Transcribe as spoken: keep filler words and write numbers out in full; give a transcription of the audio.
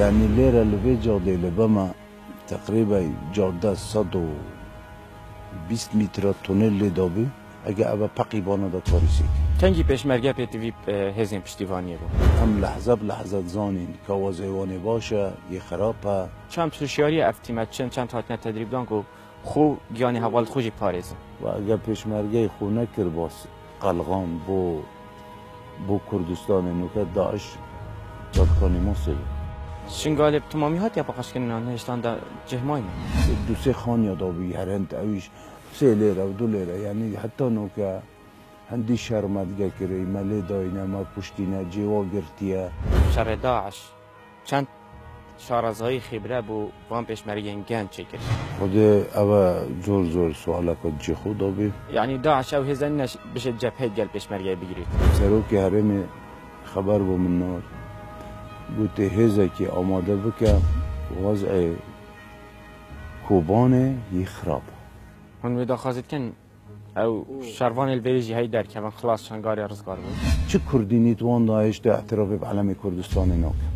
Yanî lêre li vê cadê li bema teqrîben cade sed û bîst metre tunel lê dabî, ege eve peqî bana de karîsê. Kengî pêşmerge pêtivî, e, hêzên piştîvaniyê bû. Em lehze bi lehze dizanîn, kewazê wan ê baş e, yê xirab e. Çend hişyariye ev tîme çin, çend hatine tedrîbdan ku xwe giyanê heval xwe jî parêzin. Ve ege pêşmergeyê xwe nekir bas qelxan bo, bo Kurdistanê nûke DAIŞ çavkanî Mûsilê. Şingalê bi timamî hatiye paqijkirin an hêştan de cih mayne. Du sê xaniya dabî herend ewîş sê lêre û du lêre, yanî heta nûke hindî şer me dige kirî, me lê dayîne, me kuştîne, cêwa girtiye. Şerê DAIŞ çend şarezayî xîbre bû van pêşmergên genc çêkir. Xwedê eve zor zor sualeka cî xwe dabî. Yanî DAIŞ ew hêze nîne bişê cepheyê gel pêşmergeyê bigirît. Serokê herêmê xeber bo min nod. Gotê hêzekî amade bike, wez'ê Kobanê yî xirab. Hûn wê daxwazî dikin ew şervanê li vêrê jî hey derkevin, xilas Şengalê rizgar bin. Çi Kurdî nît wan DAIŞ de îtirafê bi elemê Kurdistanê nake.